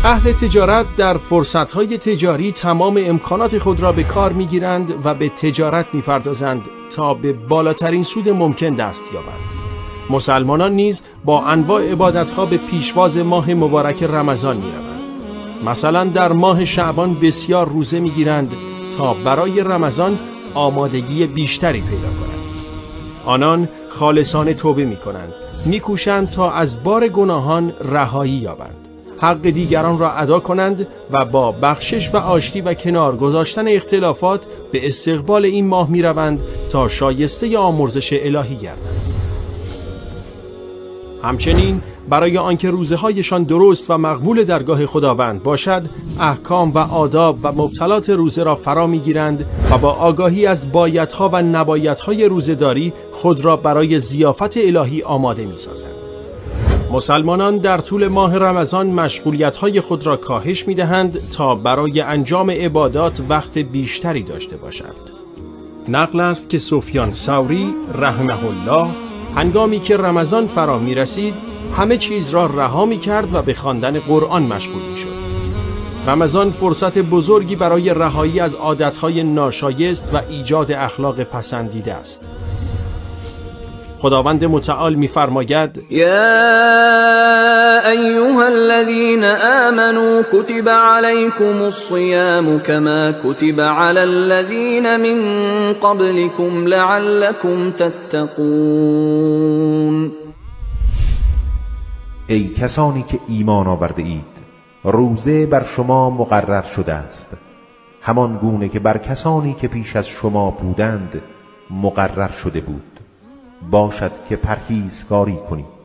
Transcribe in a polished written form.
اهل تجارت در فرصت‌های تجاری تمام امکانات خود را به کار می‌گیرند و به تجارت می‌پردازند تا به بالاترین سود ممکن دست یابند. مسلمانان نیز با انواع عبادت‌ها به پیشواز ماه مبارک رمضان می‌روند. مثلا در ماه شعبان بسیار روزه می‌گیرند تا برای رمضان آمادگی بیشتری پیدا کنند. آنان خالصانه توبه می‌کنند، می‌کوشند تا از بار گناهان رهایی یابند، حق دیگران را ادا کنند و با بخشش و آشتی و کنار گذاشتن اختلافات به استقبال این ماه می‌روند تا شایسته آمرزش الهی گردند. همچنین برای آنکه روزه‌هایشان درست و مقبول درگاه خداوند باشد، احکام و آداب و مبطلات روزه را فرا می‌گیرند و با آگاهی از بایدها و نبایدهای روزه‌داری خود را برای ضیافت الهی آماده می‌سازند. مسلمانان در طول ماه رمضان مشغولیت‌های خود را کاهش می‌دهند تا برای انجام عبادات وقت بیشتری داشته باشند. نقل است که سفیان ثوری رحمه الله هنگامی که رمضان فرا می‌رسید همه چیز را رها می‌کرد و به خواندن قرآن مشغول می‌شد. رمضان فرصت بزرگی برای رهایی از عادت‌های ناشایست و ایجاد اخلاق پسندیده است. خداوند متعال می‌فرماید: یا ایها الذین آمنوا کتب علیکم الصیام کما کتب علی الذین من قبلکم لعلکم تتقون. ای کسانی که ایمان آورده اید، روزه بر شما مقرر شده است، همان گونه که بر کسانی که پیش از شما بودند مقرر شده بود، باشد که پرهیزکاری کنید.